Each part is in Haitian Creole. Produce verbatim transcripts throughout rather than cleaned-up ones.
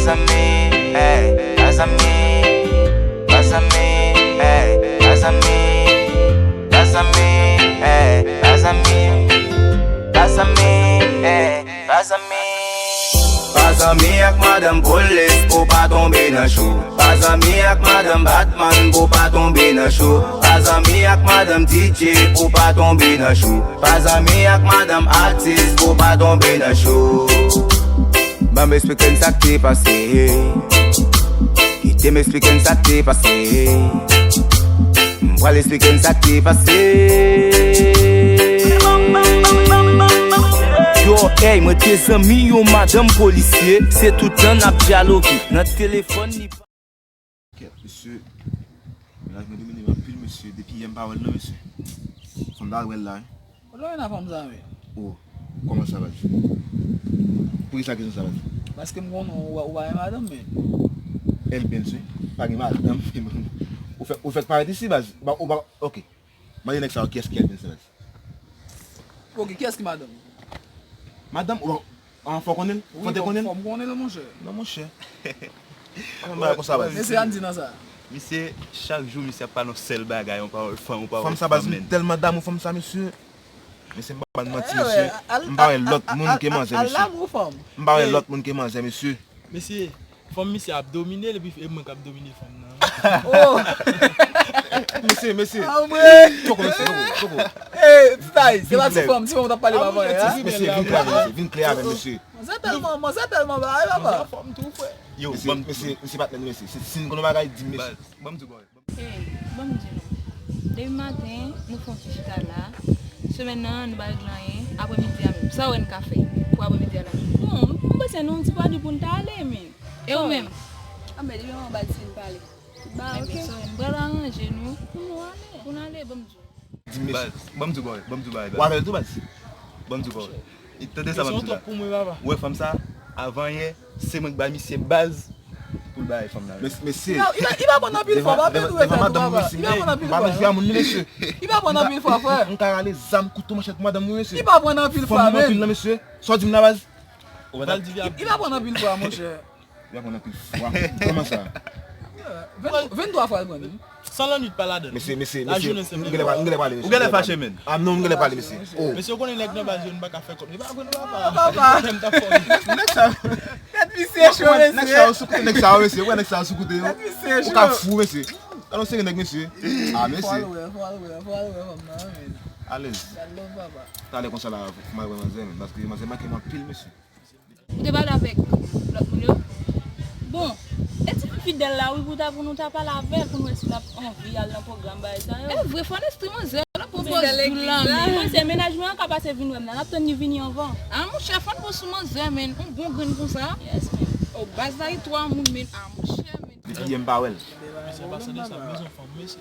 Zanmi, ey, pa zanmi, pa zanmi, ey, pa zanmi, pa zanmi, ey, pa zanmi, pa zanmi, ey, pa zanmi. Pa zanmi ak madanm polis pou pa tonbe nan chou. Pa zanmi ak madanm batman pou pa tonbe nan chou. Pa zanmi ak madanm D J pou pa tonbe nan chou. Pa zanmi ak madanm atis pou pa tonbe nan chou. Ban m esplike n sa k te pase. Kite m esplike n sa k te pase. M pral esplike n sa k te pase. Yo, ey, mwen te zanmi yon madanm polisye. Se tout tan n ap dyaloge nan telefòn li. Kèt, mesye. Mennaj mwen domine m anpil, mesye. Depi yè m pa wè l non, mesye. Fanm ta wè l la, wi. Ou lwen nan fanm sa, wi. Oh, kòman sa, baz? Poukisa kesyon sa, baz? Paske m konnen ou, ou pa gen madanm, men. Elbens, wi. Pa gen madanm. Ou fèk, ou fèk parèt isi, baz. Ou pa, ou pa, ok. Mande nèg sa yo kiyès ki Elbens, baz. Ok, kiyès ki madanm? Madanm, ou, an, fò konnen l? Fò te konnen l? Wi, fò, fò m konnen l, monchè. Non, monchè. An bagay konsa, baz. Mesye Andy nan sa. Misye, chak jou, misye ap pale yon sèl bagay, yon pawòl fanm, yon pawòl fanm, sa, baz, fanm, men. M tèlman damou fanm sa, mesye. Mesye, m pa ba n manti, mesye. M pa wè lòt moun ke manzè, mesye. M pa wè lòt moun ke manzè, mesye. Mesye, fanm misye ap domine l, epi e mwen k ap domine fanm nan. Oh! Mesye, mesye. Ah, mwen. Tchoko, mesye, tchoko, tchoko. Eh, Style, se pa ti fanm, ti fanm ou t ap pale avan yè a. Mesye, vin klè avè m, mesye, vin klè avè m, mesye. Manzè tèlman, manzè tèlman bagay, papa. Manzè anfòm tou, frè. Yo, mesye, mesye, mesye, patnè nou, mesye. Si, si n konn yon bagay, di m, mesye. Baz, ban m di w yon bagay. Ey, ban m di nou. Depi maten, nou fè yon ti chita la. Semèn nan, nou pa regle anyen. Aprèmidi a menm. Sa w wè n ka fè pou aprèmidi a la menm? Bon, m panse nou yon ti pwodui pou n ta ale, men. E ou menm? Ah, men depi maman ba di n pale. Ba, ok. Ebyen, so, m pral aranje nou pou nou ale. Pou n ale, ban m di w. Di m, mesye. Baz, ban m di w bagay, ban m di w bagay, baz. Ou avè l tou, baz? Ban m di w bagay. E tande sa m ap di w la. Ou wè fanm sa, avan yè, se mwen k bay misye baz pou l bay fanm nan. Mes-, mesye. Yo, li pa, li pa konn anpil fwa, pa vin dwe fè tou, papa. Li pa konn anpil fwa. M pa vle jwe a moun, mesye. Li pa konn anpil fwa, frè. M ka rale zam, kouto, manchèt pou madanm mwen, mesye. Li pa konn anpil fwa, men. Fanm mwen anpil la, mesye. Sa w di m la, baz? Li pa konn anpil fwa, monchè. Li ap pran anpil fwa. Kòman sa? Venntwa fwa l pran li. San lannwit pa ladan l. Mesye, mesye, mesye, m genlè pa, m genlè pale, mesye. Ou genlè fache, men. Ah non, m genlè pale, mesye. Oh. Mesye, ou konnen nèg nan baz yo, nou pa ka fè kòb. Li pa konn papa. Papa. Nèg sa. Tèt misye cho, mesye. Nèg sa yo sou kote, nèg sa yo, mesye. Ou wè nèg sa yo sou kote yo. Tèt misye cho. Ou ka fou, mesye. Alò, se nèg, mesye. Ah, mesye. Fò l wè, fò l wè, fò l wè fanm nan, men. Alèz. Gad lòt papa. Talè konsa la, m al wè manzè, men. Paske manzè manke m anpil, mesye. Ou te pale avèk lòt moun yo? Bon, e tifi fidèl la, wi, pou ta, pou nou ta pale avè l, pou n wè si l ap anvi al nan pwogram bagay sa yo. E vre, fò n enstwi manzè, l ap pran pòz pou l la, men. Mwen, se mennaj mwen an ka pase vin wè m la, n ap tann li vini anvan. Ah, monchè, fò n pran sou manzè, men, yon bon grenn konsa. Yes, men. O baz la, gen twa moun, men, ah, monchè, men. Depi yè m pa wè l. Mesye, pa sade sa, m bezwen fanm, mesye.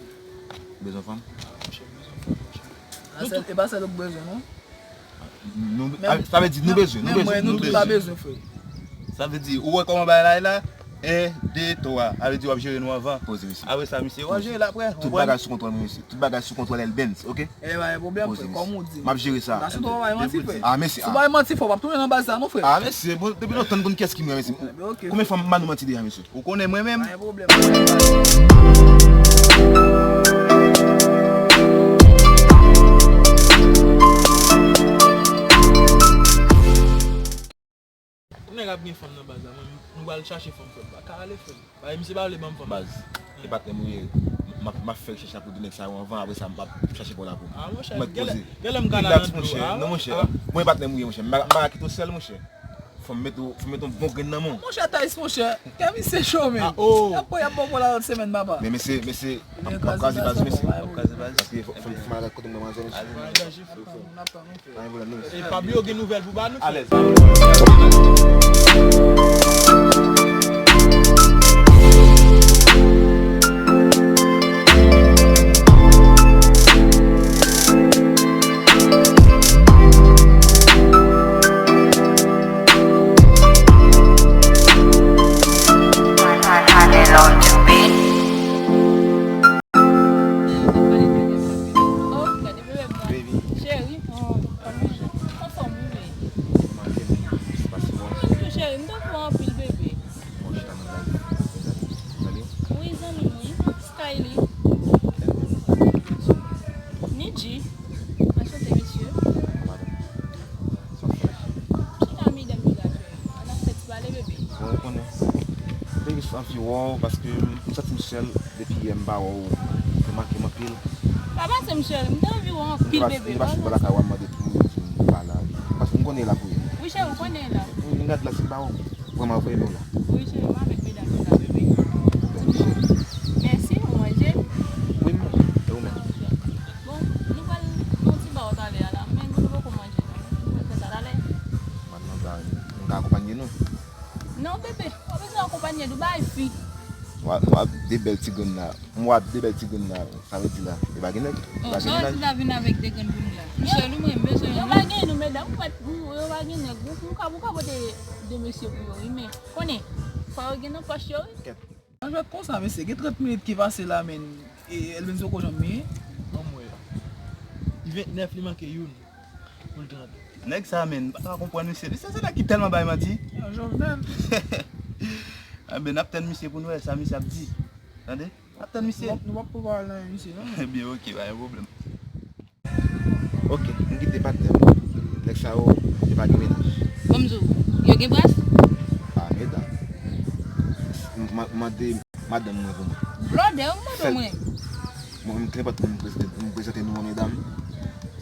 Bezwen fanm? Ah, monchè, m bezwen fanm, monchè. E pa sèl, e pa sèl ou k bezwen, non? Nou, a, sa vle di nou bezwen, nou bezwen, nou tout pa bezwen, frè. Sa vle di, ou wè kòman bagay la ye la? En, de, twa. Sa vle di w ap jere nou anvan. Poze, mesye. Apre sa, mesye, w ap jere l apre. Tout bagay sou kontwòl mwen, mesye. Tout bagay sou kontwòl Elbens, ok? E pa gen pwoblèm, frè, kòm ou di. M ap jere sa. Gason twò bay manti, frè. Ah, mesye. Si w bay manti, frè, w ap tounen nan baz sa, non, frè. Ah, mesye, bon, depi lontan n konn kiyès ki mwen, mesye. Ebyen, ok. Konbyen fwa m ba nou manti deja, mesye? Ou konnen mwen menm. Pa gen pwoblèm. Nèg ap gen fanm nan baz la, mwen, nou pral chache fanm, frè. Pa ka ale, frè. Bay misye pa vle ban m fanm. Baz, e patnè m ou ye. M ap, m ap fè rechèch la pou de nèg sa yo anvan, apre sa, m ap chache pou la pou. Ah, monchè, genlè, genlè m ka la nan dlo. Non, monchè. Mwen e patnè m ou ye, monchè. M pa, m pa ka kite w sèl, monchè. Fò m mete w, fò m mete yon bon grenn nan men w. Monchè Thaïs, monchè. Kè misye cho, men. Ah, oh. Y ap pran, y ap pran w la lòt semèn, papa. Men mesye, mesye, m ap kraze baz, mesye. M ap kraze baz. Paske fò, fò, fò m al kote m wè manzè, mesye. N ap tann, n ap tann, ok. Pa gen pwoblèm, non, mesye. E pa bliye w gen nouvèl pou ba nou, frè. Alèz. Oh, gade bebe m nan. Baby. Cheri. Oh, kòman w ye? Anfòm, wi, bebe. Kòman w ye? Sa pase bon? Anfòm tou, cheri. M tankou anpil, bebe. Monchè, Anvi wè w, paske m santi m sèl depi yè m pa wè w. Ou manke m anpil. Pa panse m sèl, m te anvi wè w anpil, bebe. M te pase pa lakay ou, m mande pou moun di m pa la. Paske m konnen e la pou ye. Wi, cheri, ou konnen e la. Wi, m gad la, si m pa wè w, vrèman vre, men w la. Wi, cheri, m avèk medam yo la, bebe. Mèsi, ou manje? Wi, m manje. E ou menm? Bon, nou pral nan yon ti ba talè a la, men nou poko manje, non. Nou pral fè sa talè. M ap nan ba, nou ka akonpanye nou? Non, bebe, pa bezwen akonpanye, nou bay fi. W ap, w ap de bèl ti grenn la. M wè de bèl ti grenn la, sa vle di la, yo pa gen nèg? Yo pa gen mennaj? Sa w di la vin avèk de grenn pou nou la? Michel, ou mwen bezwen yo pa gen nou, medam, ou mèt, yo pa gen nèg. Ou, ou ka, ou ka pote de mesye pou yo, wi, men, konnen, fò yo gen nan pòch yo, wi. Kèt. An jwèt konsa, mesye, gen trant minit ki pase la, men, e, Elvin Soko janm ye. Ban m wè. Li vennèf, li manke youn. Pou l trant. Nèg sa, men, m pa ka konprann misye. Misye se nèg ki tèlman bay manti. Yon Jovenel. Anben, n ap tann misye pou n wè sa misye ap di. Tande? N ap tann misye. Nou p ap, nou p ap pran pawòl nan men misye, non. Ebyen, oke, pa gen pwoblèm. Oke, m kite patnè m. Nèg sa yo, yo pa gen mennaj. Ban m di w, yo gen bras? Ah, medam. M, m, mande madanm mwen pou mwen. Blòdè, ou mande mwen. Mwen menm, kenpòt moun m prezante, m prezante nou an, medam,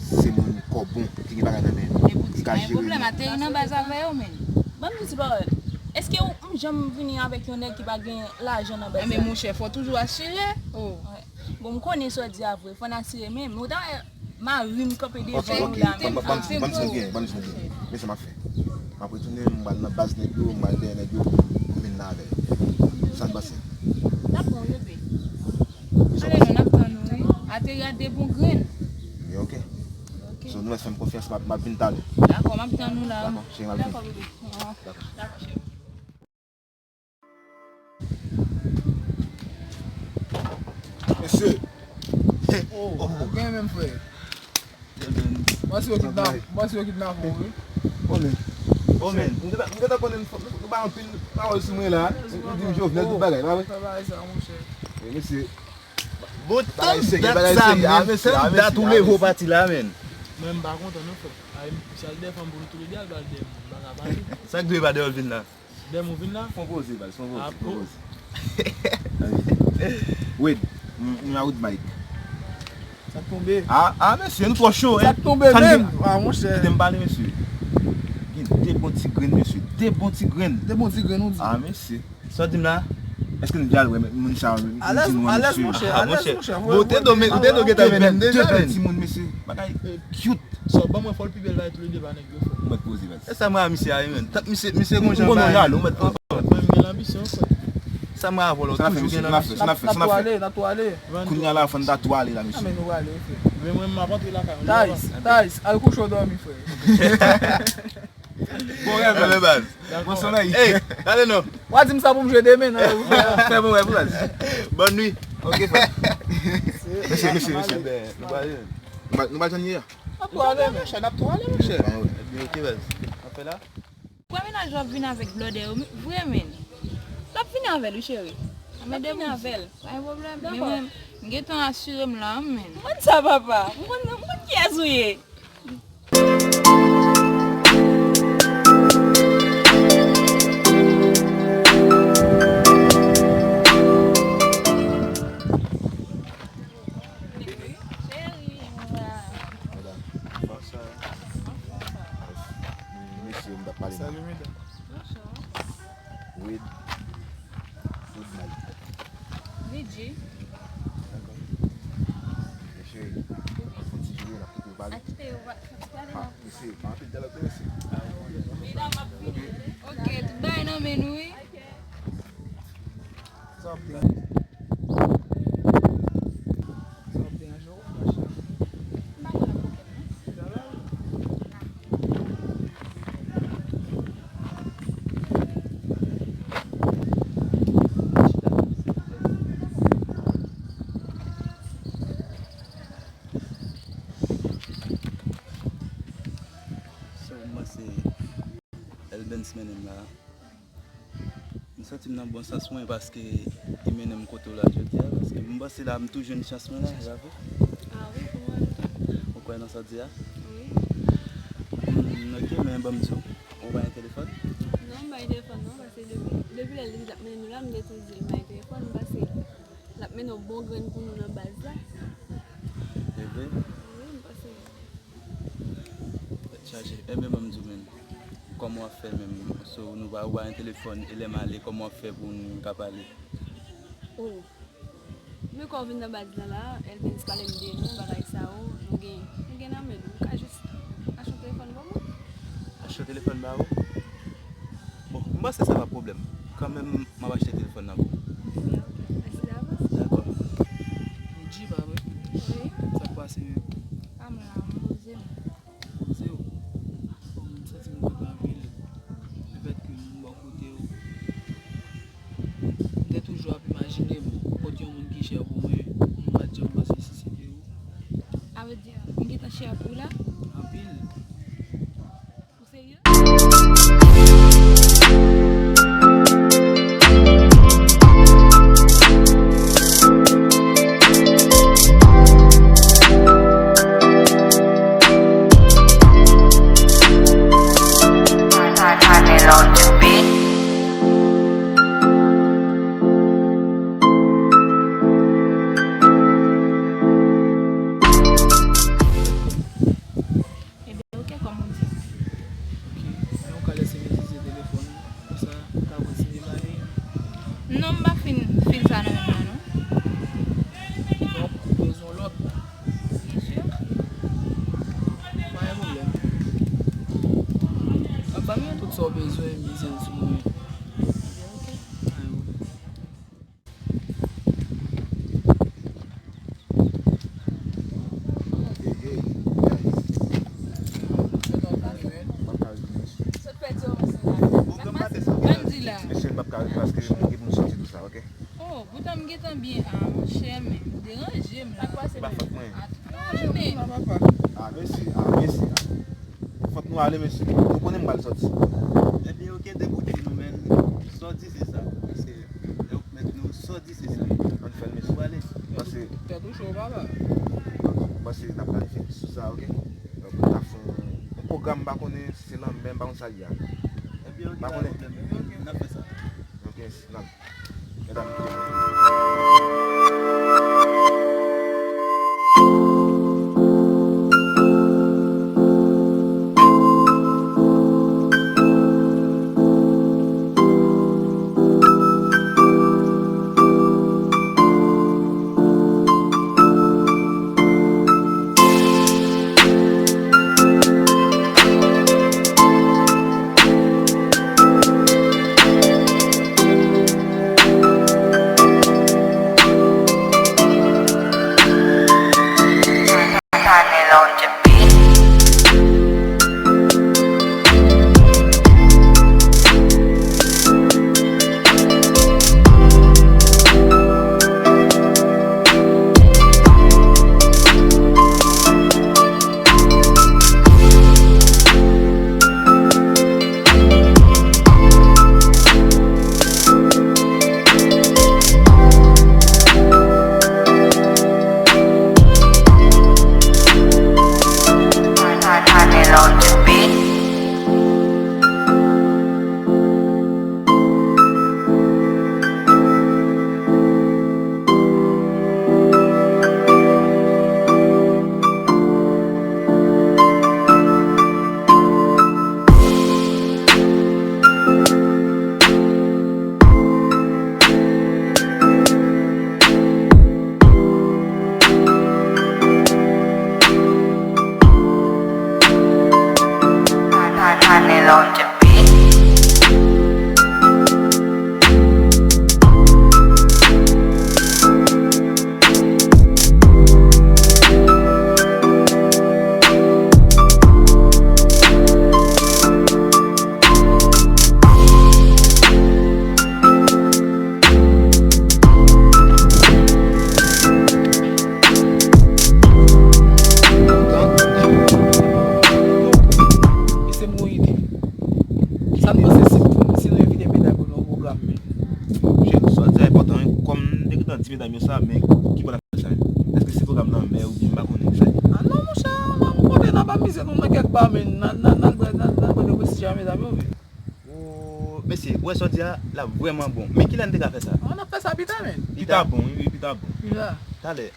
se moun kò bon, ki gen bagay nan men l. Li ka jere nou. Pwoblèm ateri nan baz avè yo, men. Ban m di ti pawòl. Èske ou, m janm vini avèk yon nèg ki pa gen lajan nan baz la? Enben, monchè, fò w toujou asire. Oh. Bon, m konnen sa w di a vre, fò n asire, men, men ou ta wè mari m kanpe devan nou la, men. Ok, ok, ban m, ban m, ban m di nou byen, ban m di nou byen. Men sa m ap fè. M ap retounen, m pral nan baz nèg yo, m pral dèyè nèg yo, m vin la avè yo. Sa n panse? N ap pran w, bebe. Ale non, n ap tann ou, wi. Ateri a de bon grenn. Ebyen, oke. Oke. So, nou mèt fè m konfyans, m ap, m ap vin talè. Dakò, m ap tann ou la. Dakò, cheri, m ap vin. Dakò, bebe. Dakò. Dakò, cheri. Mesye. Oh, ou gen menm, frè. Mwen si yo kidnap, mwen si yo kidnap ou, wi. Konnen. Oh, men. M gentan, m gentan konnen nou, nou bay anpil pawòl sou mwen la. Nou di m Jovenel, tout bagay, pa vre? Fè bagay sa, monchè. Wi, mesye. Bon, tann dat sa, men, tann dat ou leve w pati la, men. Mwen, m pa kontan, non, frè. Ay, si al dèyè fanm pou nou toulede, al ba l dèyè moun. M pa ka pale. Sa k dwe pa dèyè w vin la? Dèyè m ou vin la? Fon poze, baz, fon poze, fon poze. Wade, m, m a Wade Mike. Sa k tonbe? Ah, ah, mesye, nou twò cho, hein? Sa k tonbe menm? Ah, monchè. Kite m pale, mesye. Gen de bon ti grenn, mesye. De bon ti grenn. De bon ti grenn, ou di? Ah, mesye. Sa w di m la? Èske nou deja wè moun sa yo, nou di nou an, mesye? Alèz, monchè, alèz, monchè. Bon, ou te dwe, ou te dwe gentan mennen m deja, men. De bèl timoun, mesye. Bagay cute. Sa w ban mwen fò l pi bèl bagay toulede pa nèg yo fè. Ou mèt poze, baz. E sa mwen a misye a, men. Tank misye, misye gon jan bagay. Ou mèt poze. Mwen, mwen gen lanbisyon, frè. Sa mwen a vòlò toujou gen lanbisyon. N ap tou ale, n ap tou ale. Kounye a la, fò n ta tou ale la, mesye. Men nou ale, frè. Men mwen, m ap antre lakay mwen. Tais, Tais, al kouche w dòmi, frè. Bon rèv, baz. Bon somèy. Ey, gade non. W a di m sa pou m jwe demen, non? Fè bon rèv, baz. Bonne nuit. Ok, frè. Mesye, mesye, mesye. Nou pa, nou pa janm ye a. N ap tou ale, monchè, n ap tou ale, monchè. Ebyen, ok, baz. N ap fè la. Premye naj w ap vin avèk blòdè yo, vre, men. L ap vini avè l, wi, cheri. L ap vini avè l. Pa gen pwoblèm. Men mwen, m gentan asire m la, men. M konn sa, papa. M konn, m konn kiyès ou ye. Cheri, mwen la. Medam, kòman sa ye? Anfòm, papa. Mesye, m t ap pale. Salut, medam. Bonjou. Wade. Good night. Vidji. Dakò. Mesye, fè ti jwe, n ap kite yo pale. A kite yo pa-, fè ti pale, non? Mesye, pa anpil dyalòg, non, mesye. Medam ap vini. Ok, tout bagay nan men nou, wi. Sa w ap di? Sa w ap deranje w, monchè? M pa konn ap kokenn, non. Sa w panse Elbens mennen m la? M santi m nan bon sans mwen paske li mennen m kote w la jodi a, paske m panse la m tou jwenn chans mwen la, e pa vre? Ah wi, pou mwen tou. Ou kwè nan sa w di a? Wi. Hmm, ok, men ban m di w, ou pa gen telefòn? Non, m pa gen telefòn non, paske depi, depi lè L di l ap mennen nou la, m te tou di l bay telefòn, m panse l ap mennen yon bon grenn pou nou nan baz la. E vre? Wi, m panse. Tèt chaje. Enben, ban m di w menm, kòman w ap fè menm? So, nou pa, ou pa gen telefòn, e lè m ale, kòman w ap fè pou n ka pale? Oh. Men kòm w vin nan baz la la, Elvens pale m de nou, bagay sa yo, nou gen, nou gen nan men nou. Nou ka jis achte yon telefòn pou mwen? Achte yon telefòn ba ou? Bon, m panse sa pa pwoblèm. Kanmenm, m ap achte telefòn nan pou ou. Ok, ok. Mèsi davans. Dakò. Ou G pa vre? Wi. Sa k pase menm? A m la, m poze m. Poze w. M santi m kontan anpil. Lefètke m bò kote w. M te toujou ap imajine m kot yon moun ki chè pou mwen, m pa t janm panse si se te ou. A vle di, m gentan chè pou w la? Anpil. Ou serye? Ebyen, ok, kòm ou di. Ok, men ou ka lèse m itilize telefòn ou, konsa ou ka kontinye pale. Non, m pa fin fil sa nan men m nan, non. Donk, ou bezwen lòt? Byen si. Pa gen pwoblèm. W ap ban m youn? Tout sa w bezwen, m vize l sou mwen. Ebyen, ok. Pa gen pwoblèm. Mesye, m p ap ka ret paske m gen pou m soti tou sa, ok? Oh, poutan m gentan byen. Ah, monchè, men ou deranje m la. Se pa fòt mwen. Ah, mèsi, ah, mèsi. Fòk nou ale, mesye. Nou konnen m pral sòti. Ebyen, ok, depi w di nou, men, sa w di se sa. Paske lè w mèt nou, sa w di se sa. Ann fè l, mesye. Nou prale. Paske tèt ou cho, papa. Paske n ap planifye sou sa, ok? Donk, n ap fè yon, yon pwogram, m pa konnen si se lanmè, m pa konn sa l ye a. Ebyen, ok, pa pwoblèm. N ap fè sa. Ok, mèsi. N ap Medam, kite mwen. Sa n panse si, si nou envite medam yo nan yon pwogram, men? Monchè, sa di a enpòtan, wi. Kòm m te gentan di medam yo sa, men ki bò n ap fè sa menm? Èske se pwogram nan men oubyen m pa konnen sa ye? Ah non, monchè, n ap monte, n ap amize nou nan kèk ba, men n a, n a, n a, n a, n a, n a pran de prestij a medam yo, men. Ou, Mesye, ou wè sa w di a, l ap vrèman bon. Men kilè n te ka fè sa? An, n ap fè sa pita, men. Pita bon, wi, wi, pita bon. Pita. Talè.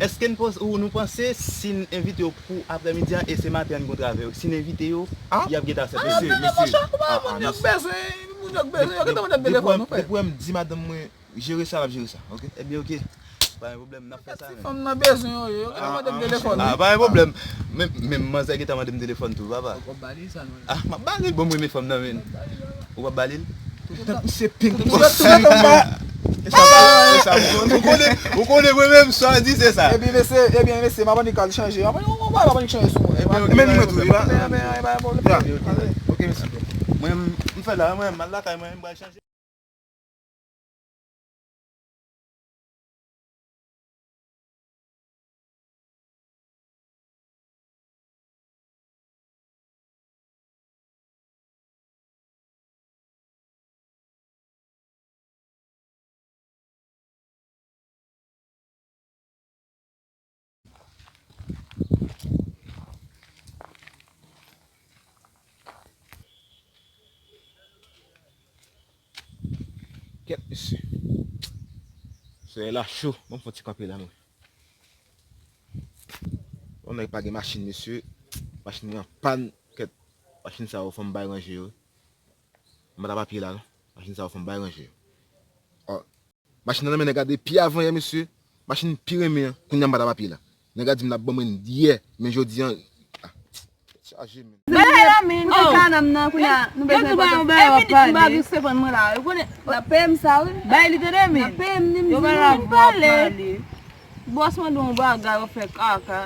Èske n panse, ou nou panse si n envite yo pou aprèmidi a e se maten an n gen yon travay, si n envite yo, y ap gentan aksepte. Mesye, mesye. Kouman moun yo k bezwen, moun yo k bezwen, yo gentan mande m telefòn, ou frè. Depi w wè m di madanm mwen, jere sa, l ap jere sa, oke? Ebyen, oke. Pa gen pwoblèm, n ap fè sa, men. Ti fanm nan bezwen yo ye, yo gentan mande m telefòn, wi. Ah, pa gen pwoblèm. Men, men manzè gentan mande m telefòn tou, papa. Ou p ap ba li sa, non? Ah, m ap ba li, bon, m renmen fanm nan, men. Ou p ap ba li l? Tankou se peng. Ou konnen, ou konnen mwen menm sa w di se sa. Epi mesye, ebyen mesye, m ap annik al chanje. M ap annik chanje sou mwen. Men li mwen tou, li pa. Ok, mesye. Mwen, m fè la, mwen, m al lakay mwen, m pral chanje. Kèt, mesye. Solèy la cho. Ban m fè yon ti kanpe la, mwen. Yon nèg pa gen machin, mesye. Machin li an pàn. Kèt, machin sa yo, fò m bay ranje yo. M pa ta papye la, non. Machin sa yo, fò m bay ranje yo. Ò. Machin nan nan men nèg la depi avan yè, mesye. Machin pi renmen an, kounye a m pa ta papye la. Nèg la di m l ap ban mwen l yè, men jodi a, ah, tèt chaje, men. Bagay la, men, nou te kanam nan, kounye a, nou bezwen pòte. Epi nou pa gen sepann mwen la, ou konnen. N ap peye m sa, wi. Bay li tande, men. N ap peye m, li m di nou, m pale. Bòs mande yon bagay, ou fè kaka.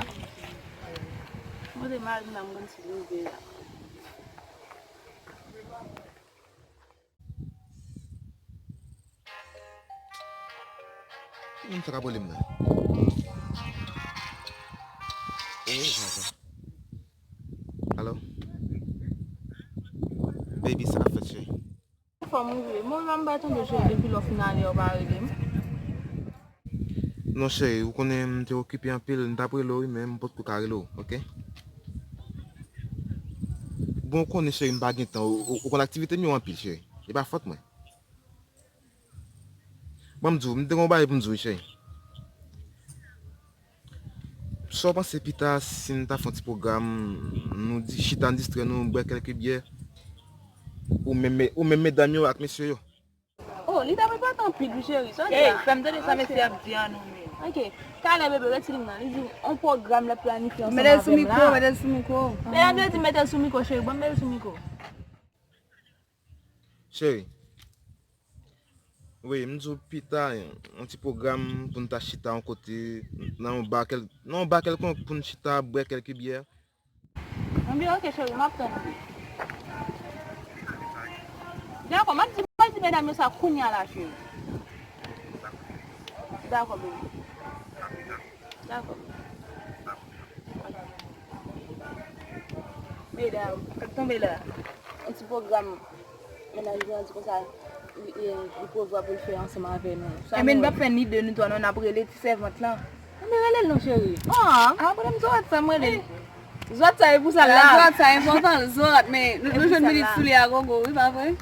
Mwen te mal nan mwen si nou vle la. Moun sa ka pale m nan. Alo? Baby, sa k ap fèt, cheri? Fò m rive. Mwen menm m pa tande w cheri depi lè w fin ale, ou pa rele m. Non, cheri, ou konnen m te okipe anpil, m t ap rele w, wi, men m potko ka rele w, oke? Bon, ou konnen, cheri, m pa gen tan. Ou, ou, ou konn aktivite m yo anpil, cheri. E pa fòt mwen. Ban m di w, m te gen yon bagay pou m di w, wi, cheri. Sa w panse pita si n ta fè yon ti pwogram, nou di, chita, n distrè nou, bwè kèlke byè, ou menm, ou menm medam yo ak mesye yo? Oh, li ta repote anpil, wi, cheri. Sa w di a? Ey, fè m tande sa mesye ap di an, non, men. Ok. Talè, bebe, retire m nan. Li di yon pwogram l ap planifye ansanm avè m la. Mete l sou mikwo, mete l sou mikwo. Medam yo di mete l sou mikwo, cheri. Ban m mete l sou mikwo. Cheri. Wi, m di w pita, yon ti pwogram pou n ta chita yon kote, nan yon ba kèl-, nan yon ba kèlkonk pou n chita, bwè kèlke byè. Anben, ok, cheri, m ap tann ou. Dakò, m ap di, m ap di medam yo sa kounye a la, cheri. Dakò, baby. Dakò. Medam, sa k tonbe la? Yon ti pwogram mennaj mwen an di konsa, li, li, li prevwa pou l fè ansanm avè nou. Sa nou wè? Enben, n p ap fè ni de ni twa, non, n ap rele ti sèvant lan. Anben, rele l non, cheri. Ah, ah, pwoblèm zòt sa, m rele l. Zòt sa, e pou sa l la. Zòt sa enpòtan, zòt, men nou, nou jwenn minit sou li a gogo, wi, pa vre?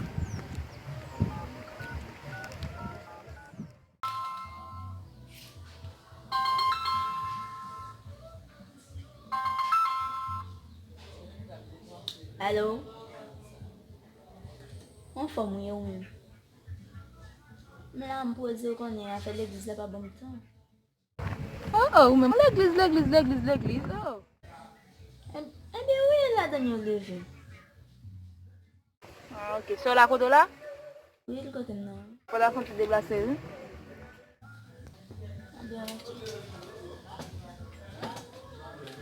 Alo? Anfòm ou ye ou menm? M la, m poze, ou konnen afè legliz la pa ban m tan. Oh, oh, ou menm legliz, legliz, legliz, legliz, oh. Eb-, ebyen, wi, ladann yo leve. Ah, ok. Sè w la kote w la? Wi, l kote m nan. Fò w ta fè yon ti deplase, wi. Ebyen, ok.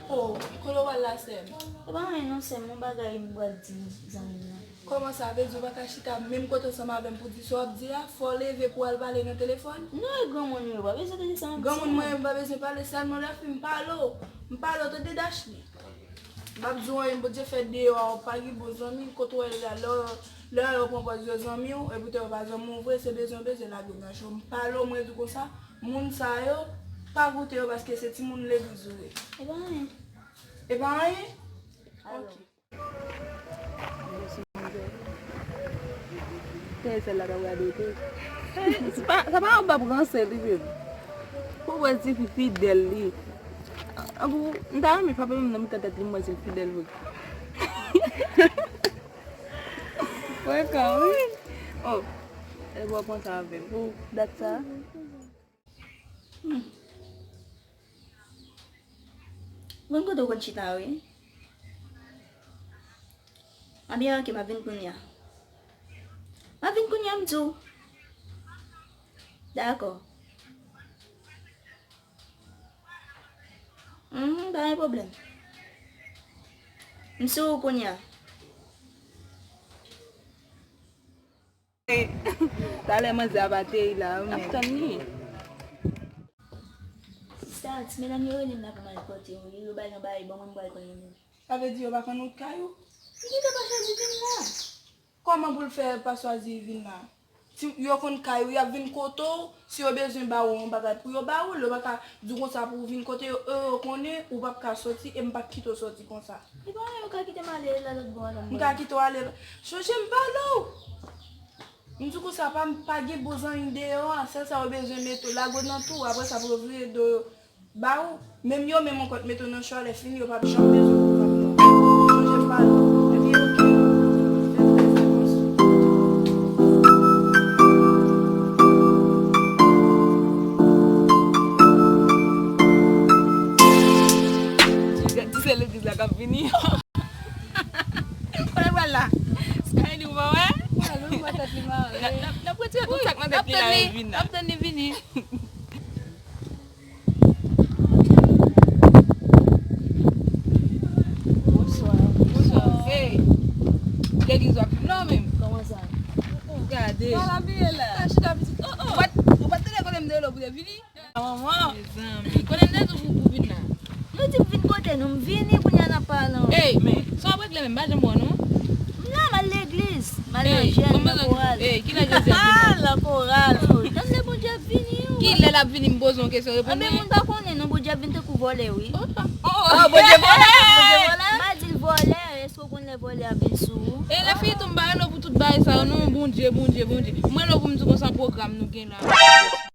Oh, kote w pral la, sè m? E pa anyen non, sè m, yon bagay m pral di zanmi m nan. Kòman sa vle di w pa ka chita menm kote ansanm avè m pou di sa w ap di a? Fò w leve pou w al pale nan telefòn? Non, e granmoun yo, pa bezwen tande sa m ap di. Granmoun mwen, m pa bezwen pale, sèlman lè fin m pale w, m pale w, tande Dashni. M p ap di w anyen, Bondye fè deyò a, w pa gen bon zanmi, kote w wè l la, lè, lè yo pran pòz yo zanmi w, epi w te wè pa zanmi w vre, se bezwen, bezwen lage w nan cho. M pale w, mwen di w konsa, moun sa yo, pa goute yo, paske se timoun legliz yo ye. E pa anyen. E pa anyen? Alo. Ok. Mèsi, Bondye. Sèl la k ap gade w tou. Sa pa yon bab ranse li menm. Pou wè si fi fidèl li. An pou, m ta renmen frape menm nan mitan tèt li, m wè si l fidèl vre. Frekan, wi. Oh, e bò pran sa avè m. Pou dat sa. Hmm. Bon, kote w konn chita, wi? Ebyen, ok, m ap vin kounye a. M ap vin kounye a, m di w. Dakò. Mhm, pa gen pwoblèm. M sou ou kounye a. Talè manzè a pa te la, men. N ap tann li. Sista, ti medam yo rele m la pou m al pote yon, yo bay yon bagay ban mwen, m pral konnen menm. Sa vle di yo pa konn wout kay ou? Li gentan pa chwazi vin la. Kòman pou l fè pa chwazi vin la? Si yo konn kay ou, y ap vin kote w, si yo bezwen ba ou yon bagay pou yo ba ou l, yo pa ka di w konsa pou w vin kote yo, e yo konnen ou p ap ka soti e m p ap kite w soti konsa. Li pa wè yo ka kite m ale la lòt bò a la. M ka kite w ale la. Chonje m pale w. M di w konsa pa, pa gen bon zanmi deyò a, sèl sa yo bezwen mete w, lage w nan twou, apre sa pou yo vire do yo ba ou, menm yo menm ankò t mete w nan chwa, lè fini yo p ap janm bezwen w pou fanmi w. Chonje m pale w. Ebyen, ok. Fè trè atansyon. Di se legliz la k ap vini. Kote l pral la? Skyly, ou pa wè? N ap, n ap, n ap retire tout sa k nan tèt li la, e vin la. N ap tann li vini. Bonswa. Bonswa. Hey. Legliz w ap vin non menm. Kòman sa? Ou gade. Sa l ap ye la? Sa chita pitit. Oh, oh. Ou pa t, ou pa t tande kote m te rele w pou te vini? Manman. Mezanmi. Kote m te di w pou, pou vin la? Nou di m vin kote nou, m vini kounye a n ap pale. Ey, men, sa w ap regle menm, m pa janm wè w non. M la, m al legliz. M al nan jèn, nan koral. Ey, kilè Jezi ap vini? Nan koral. Tann lè Bondye ap vini, wi. Kilè l ap vini, m poze yon kesyon, reponn mwen. Anben, moun pa konnen non, Bondye ap vin tankou vòlè, wi. Oh, Bondye vòlè, Bondye vòlè. M pa di l vòlè, èske w konn lè vòlè ap vin sou ou? E lè fini tou, m pa rele w pou tout bagay sa yo non, Bondye, Bondye, Bondye. M rele w pou m di w konsa pwogram nou gen la.